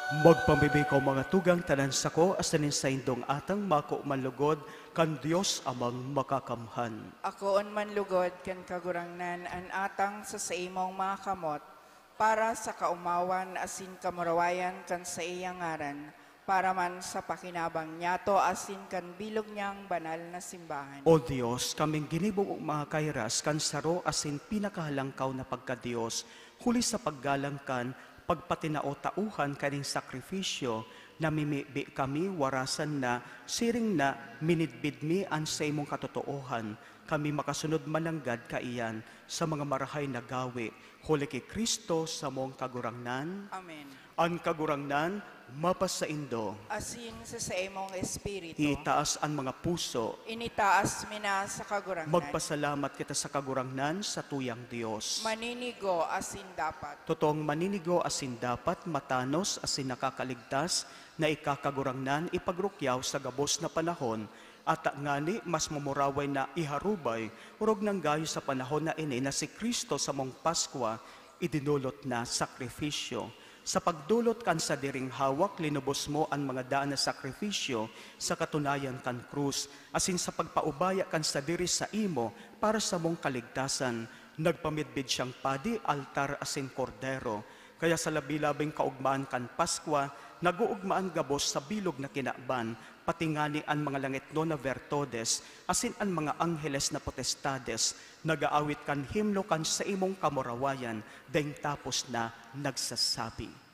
Magpamibi ko, mga tugang, tanan sako, asin nin saindong atang mako man lugod kan Dios Amang Makakamhan. Akoon man lugod kan Kagurangnan an atang sa saimong mga kamot, para sa kaomawan asin kamurawayan kan saiyang ngaran, para man sa pakinabang niyato asin kan bilog niyang banal na simbahan. O Dios, kaming ginibo mong mga kairas kan saro asin pinakahalangkaw na pagka-Dios, huli sa paggalang kan pagpatinao-taohan kaning sakrifisyo, namimibi kami warasan na, siring na minidbid mi an saimong katotoohan, kami makasunod mananggad kaiyan sa mga marahay na gawe, huli ki Cristo samong Kagurangnan. Amen. An Kagurangnan mapasaindo. Asin sa saimong espiritu. Itaas an mga puso. Initaas mi na sa Kagurangnan. Magpasalamat kita sa Kagurangnan, sa tuyang Dios. Maninigo asin dapat. Totoong maninigo asin dapat, matanos asin nakakaligtas, na ika, Kagurangnan, ipagrukyaw sa gabos na panahon, ata ngani mas mamuraway na iharubay, orog nang gayo sa panahon na ini na si Cristo samong Paskwa, idinulot na sakrifisyo. Sa pagdulot kan sadiring hawak, linubos mo an mga daan na sakrifisyo sa katunayan kan krus, asin sa pagpaubaya kan sadiri saimo para samong kaligtasan, nagpamidbid siyang padi, altar, asin kordero. Kaya sa labi-labing kaugmaan kan Paskwa, nag-oogma an gabos sa bilog na kinaban, pati ngani an mga langitnon na vertodes, asin an mga angheles na potestades, nag-aawit kan himno kan saimong kamurawayan, daing tapos na nagsasabi.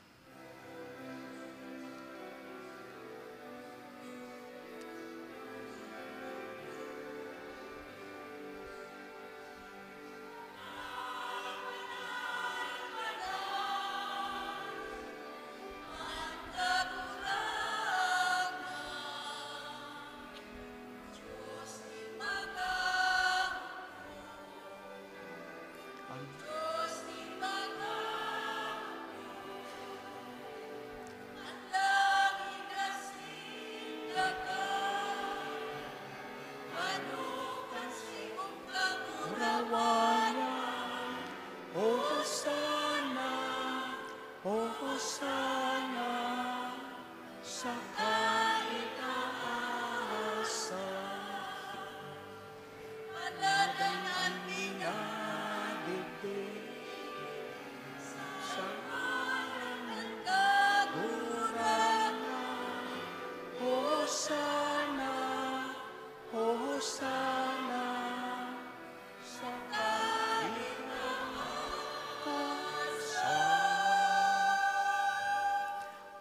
Kurawayan, O Hosanna, O Hosanna, sa kaitaasan. Madadan an pinadigdi sa ngaran kan Kagurangnan. Hosanna, Hosanna, sa kaitaasan.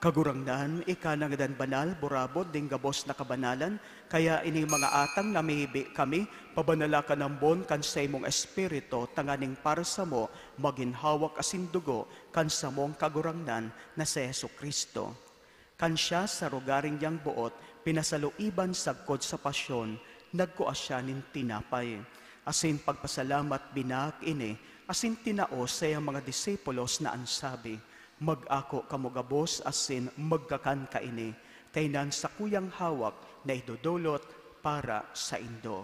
Kagurangnan, ika na ngadan banal, burabod nin gabos na kabanalan, kaya ini mga atang namibi kami, pabanala kan ambon kan saimong Espiritu, tanganing para samo magin hawak asin dugo kan samong Kagurangnan na si Jesu-Cristo. Kan siya sa rogaring niyang boot pinasaluiban sagkod sa pasyon, nagkua siya nin tinapay, asin pagpasalamat, binaak ini, asin tinao sa iyang mga disipulos na an sabi, "Mag-ako kamo gabos asin magkakan kaini, ta inan sakuyang hawak na idodolot para saindo."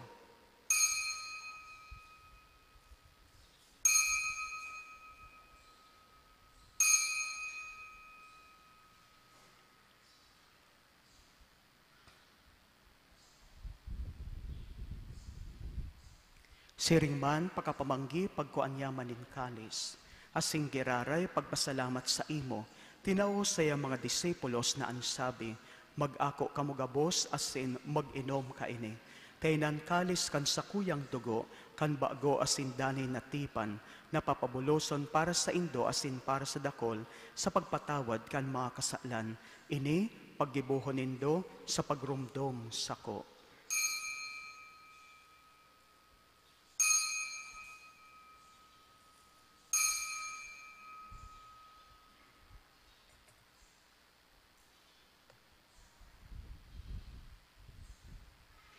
Siring man, pakapamanggi, pagkua niya man nin kalis, asin giraray pagpasalamat saimo, tinao sa iyang mga disipulos na an sabi, "Mag-ako kamo gabos asin mag-inom kaini. Ta inan kalis kan sakuyang dugo, kan bago asin danay na tipan, na papabuloson para saindo asin para sa dakol sa pagpatawad kan mga kasalan. Ini paggibohon nindo sa pagromdom sako."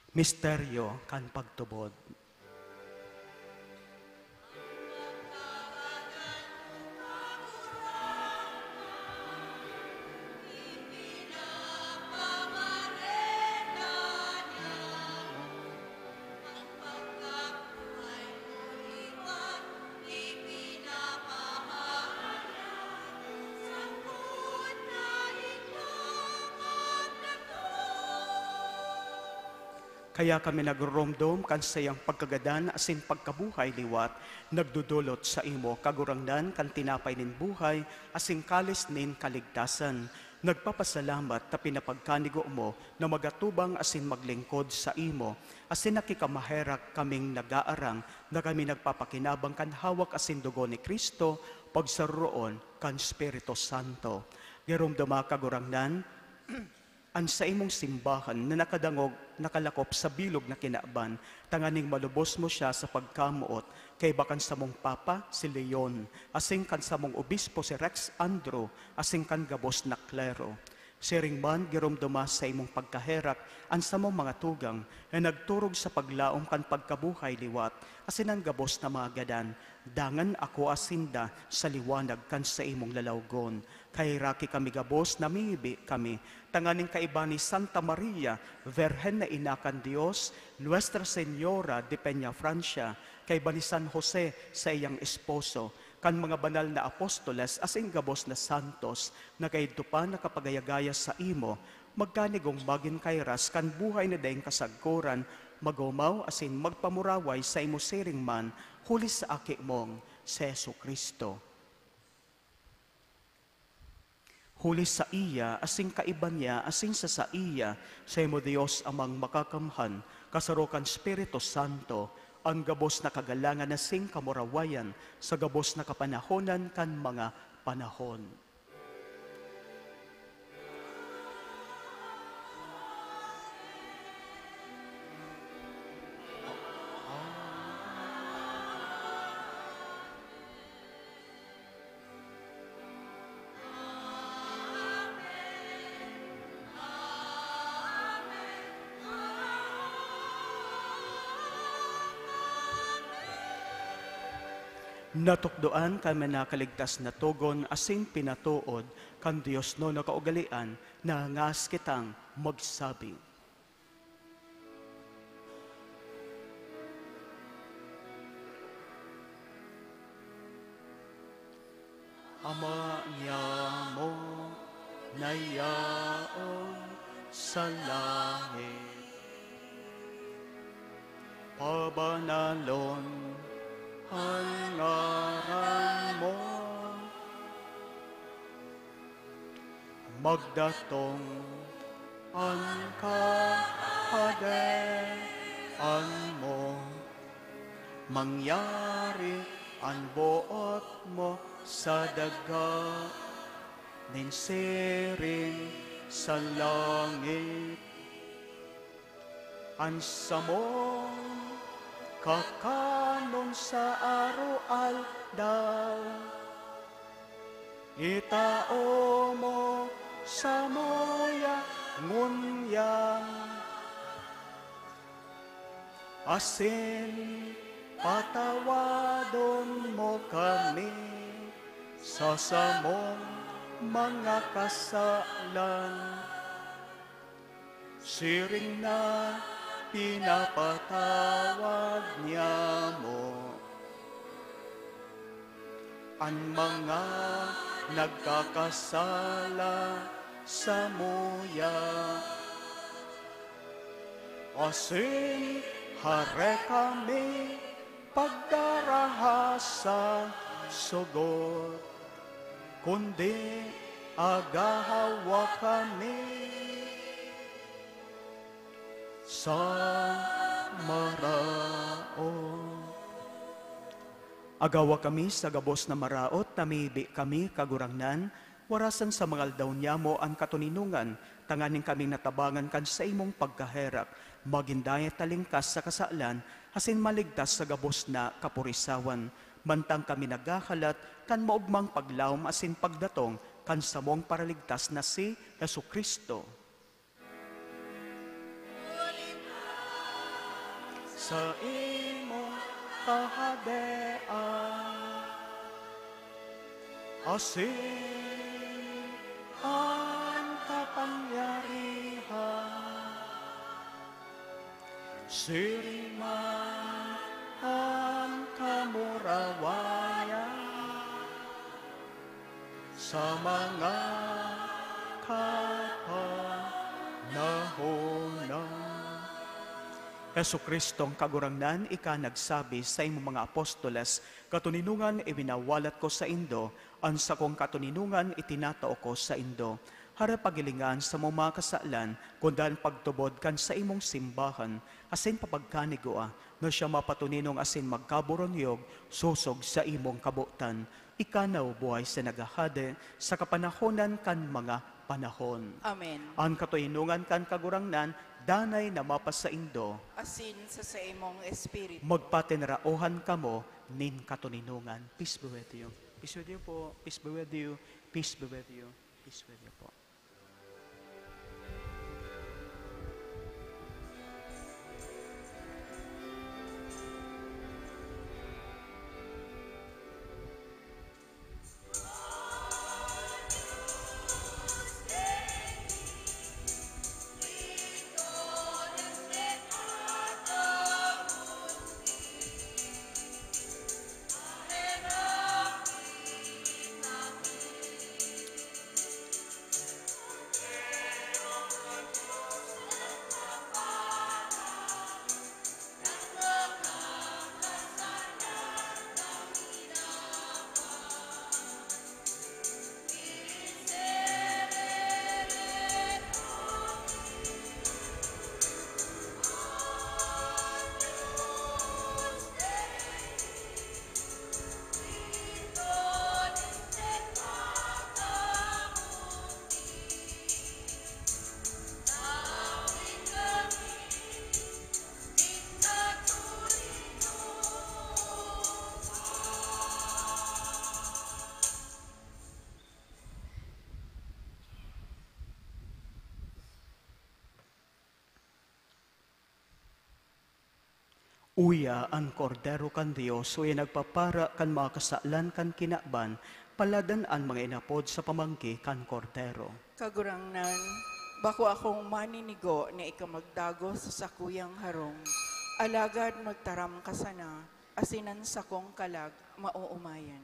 Misteryo kan pagtubod. Kaya kami nagroromdom kan saiyang pagkagadan asin pagkabuhay liwat, nagdodolot saimo, Kagurangnan, kan tinapay nin buhay asin kalis nin kaligtasan. Nagpapasalamat ta pinapagkanigo mo na magatubang asin maglingkod saimo, asin nakikamaherak kaming nagaarang na kami nagpapakinabang kan hawak asin dugo ni Cristo, pagsaroroon kan Espiritu Santo. Giromdoma, Kagurangnan, an saimong simbahan na nakadangog, nakalakop sa bilog na kinaban, tanganing malubos mo siya sa pagkamoot, kaiba kan samong Papa, si Leon, asin kan samong Obispo, si Rex Andrew, asin kan gabos na klero. Siring man, giromdoma sa imong pagkaherak an samong mga tugang na nagturog sa paglaom kan pagkabuhay liwat, asin an gabos na mga gadan, dangan akoa sinda sa liwanag kan saimong lalawgon. Kaheraki kami gabos, namibi kami, tanganing kaiba ni Santa Maria, Birhen na Ina kan Dios, Nuestra Señora de Peñafrancia, kaiba ni San Jose, saiyang esposo, kan mga banal na apostoles asin gabos na santos na kaidto pa nakapagayagaya saimo, magkanigong magin kairas kan buhay na daing kasagkoran, magomaw asin magpamuraway saimo siring man, huli sa Aki mong si Jesu-Cristo. Huli saiya, asin kaiba niya, asin sa saiya, saimo, Dios Amang Makakamhan, kasaro kan Espiritu Santo, an gabos na kagalangan asin kamurawayan sa gabos na kapanahonan kan mga panahon. Natukdoan kan mga nakaligtas na togon asin pinatood kan Dios no na kaugalean na ngas kitang magsabi. Ama niamo na yaon sa langit, pabanalon an ngaran mo. Magdatong an kahadean mo, mangyari an boot mo sa daga nin siring sa langit. An samong kakanon sa aroaldaw, itao mo samuya ngunyan, asin patawadon mo kami sa samong mga kasalan, siring na pinapatawad niamo an mga nagkakasala samuya. Asin hare kami pagdaraha sa sugod, kundi agahawa kami sa maraot. Agawa kami sa gabos na maraot, namibi kami, Kagurangnan, warasan sa mga aldaw niamo an katoninongan, tanganing kaming natabangan kan saimong pagkaherak, magin dai talingkas sa kasalan, asin maligtas sa gabos na kapurisawan. Mantang kami naghahalat kan maogmang paglaom asin pagdatong kan samong Paraligtas na si Jesu-Cristo. Saimo kahadean, asin an kapangyarihan, siring man an kamurawayan sa mga kapanahonan. Jesu-Cristong Kagurangnan, ika nagsabi saimong mga apostoles, "Katoninongan iwinawalat ko saindo, an sakong katoninongan itinatao ko saindo." Harap paghilingan samo mga kasalan, kundi an pagtubod kan saimong simbahan, asin papagkanigua na siya mapatoninong asin magkaboronyog sosog saimong kabotan. Ika na, O buhay sa naghahade, sa kapanahonan kan mga panahon. Amen. An katoninongan kan Kagurangnan, danay na mapasaindo. Asin sa saimong espiritu. Magpatinaraohan kamo nin katoninongan. Peace be with you. Peace be with you po. Peace be with you. Peace be with you. Peace be with you po. Uya an Kordero kan Dios, uya nagpapara kan mga kasalan kan kinaban, paladan an mga inapod sa pamanggi kan Kordero. Kagurangnan, bako akong maninigo na ika magdagos sa sakuyang harong, alagad magtaram ka sana, asin an sakong kalag maoomayan.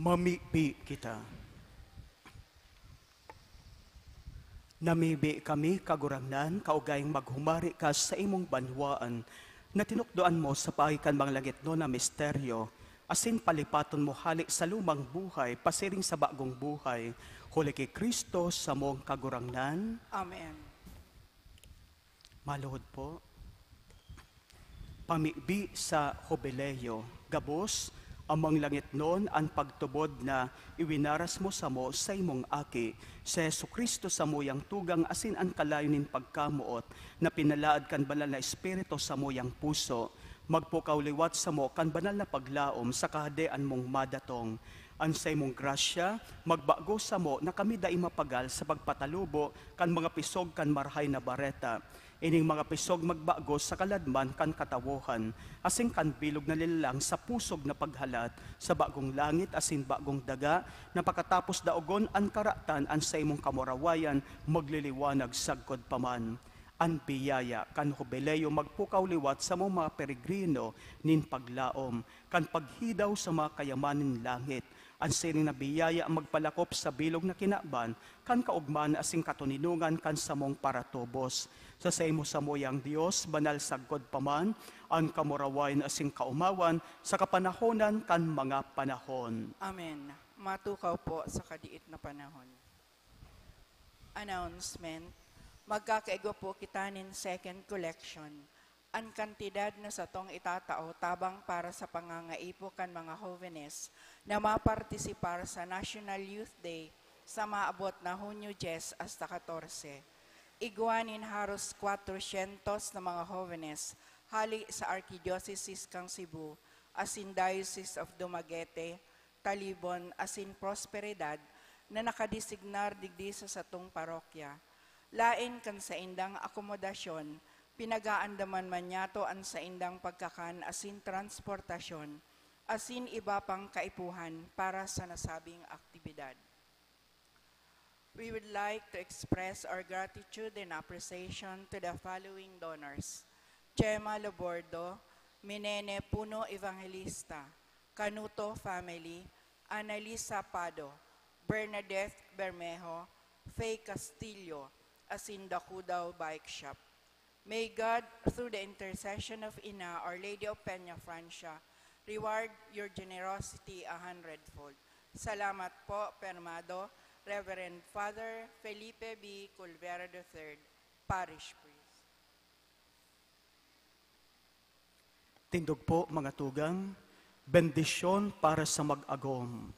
Mamibi kita. Namibi kami, Kagurangnan, kaugayng maghumari ka sa imong banwaan, na tinukdoan mo sa paagi kan mga langitnon na misteryo, asin palipaton mo hali sa lumang buhay pasiring sa bagong buhay, huli ki Cristo samong Kagurangnan. Amen. Maluhod po. Pamibi sa Jubileo, gabos, amang langitnon an pagtubod na iwinaras mo samo sa imong Aki, si Jesu-Cristo, samuyang tugang asin an kalayo nin pagkamoot na pinalaad kan Banal na Espiritu samuyang puso. Magpukaw liwat samo kan banal na paglaom sa Kahadean mong madatong. An saimong grasya magbago samo na kami dai mapagal sa pagpatalubo kan mga pisog kan Marahay na Bareta. Ining mga pisog magbago sa kaladman kan katawohan, asin kan bilog na linlang sa pusog na paghalat sa bagong langit asin bagong daga, na pakatapos daogon an karatan an saimong kamurawayan magliliwanag sagkod pa man. An biyaya kan Jubileo magpukaw liwat samong mga peregrino nin paglaom kan paghidaw sa mga kayamanan nin langit. An siring na biyaya magpalakop sa bilog na kinaban kan kaogmahan asin katoninongan kan samong paratubos. Sa saimo samuyang Dios, banal sagkod pa man an kamurawayan asin kaomawan sa kapanahonan kan mga panahon. Amen. Matukaw po sa kadiit na panahon. Announcement. Magkakaigwa po kita nin second collection. An kantidad na satong itatao tabang para sa pangangaipo kan mga hovenes na mapartisipar sa National Youth Day sa maabot na Hunyo dyes hasta katorse. Igwa nin haros kwatrosyentos na mga hovenes hali sa Arkidiyosesis kan Cebu asin Diocese of Dumaguete, Talibon asin Prosperidad na nakadesignar digdi sa satong parokya. Laen kan saindang akomodasyon, pinag-aandaman man niyato an saindang pagkakan asin transportasyon, asin iba pang kaipuhan para sa nasabing aktibidad. We would like to express our gratitude and appreciation to the following donors: Gemma Lobordo, Minene Puno Evangelista, Canuto family, Annalisa Pado, Bernadette Bermejo, Faye Castillo, asin Dakudao Bike Shop. May God, through the intercession of Ina, Our Lady of Peña Francia, reward your generosity a hundredfold. Salamat po, Permado, Reverend Father Felipe B. Culvera the third, Parish Priest. Tindog po, mga tugang, bendisyon para sa mag-agom.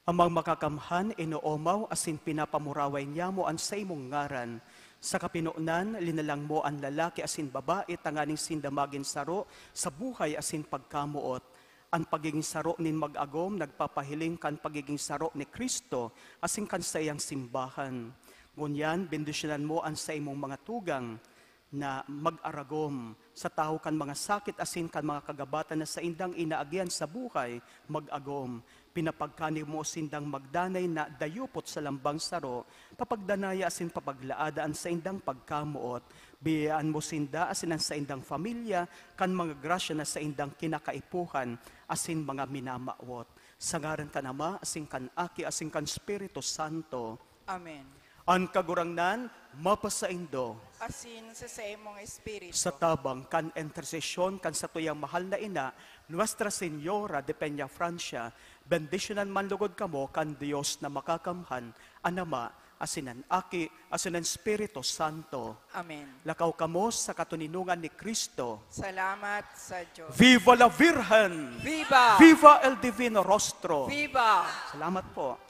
Amang Makakamhan, inoomaw asin pinapamuraway niyamo an saimong ngaran. Sa kapinonan, linalang mo an lalaki asin babae tanganing sinda magin saro sa buhay asin pagkamoot. An pagigin saro nin mag-agom nagpapahiling kan pagigin saro ni Cristo asin kan saiyang simbahan. Ngunyan, bendisyonan mo an saimong mga tugang na mag-aragom. Sa tahaw kan mga sakit asin kan mga kagabatan na saindang inaagihan sa buhay, mag-agom. Pinapagkani mo sindang magdanay na dayupot sa lambang saro, papagdanaya asin papaglaada an saindang pagkamoot. Biyayaan mo sinda asin an saindang pamilya kan mga grasya na saindang kinakaipuhan asin mga minamawot. Sa ngaran kan Ama, asin kan Aki, asin kan Espiritu Santo. Amen. An Kagurangnan mapasaindo. Asin sa saimong espiritu. Sa tabang kan intersesyon kan satuyang mahal na ina, Nuestra Señora de Peña Francia, bendisyonan man lugod kamo kan Dios na Makakamhan, an Ama, asin an Aki, asin an Espiritu Santo. Amen. Lakaw kamo sa katoninongan ni Cristo. Salamat sa Diyos. Viva la Virgen! Viva! Viva el Divino Rostro! Viva! Salamat po.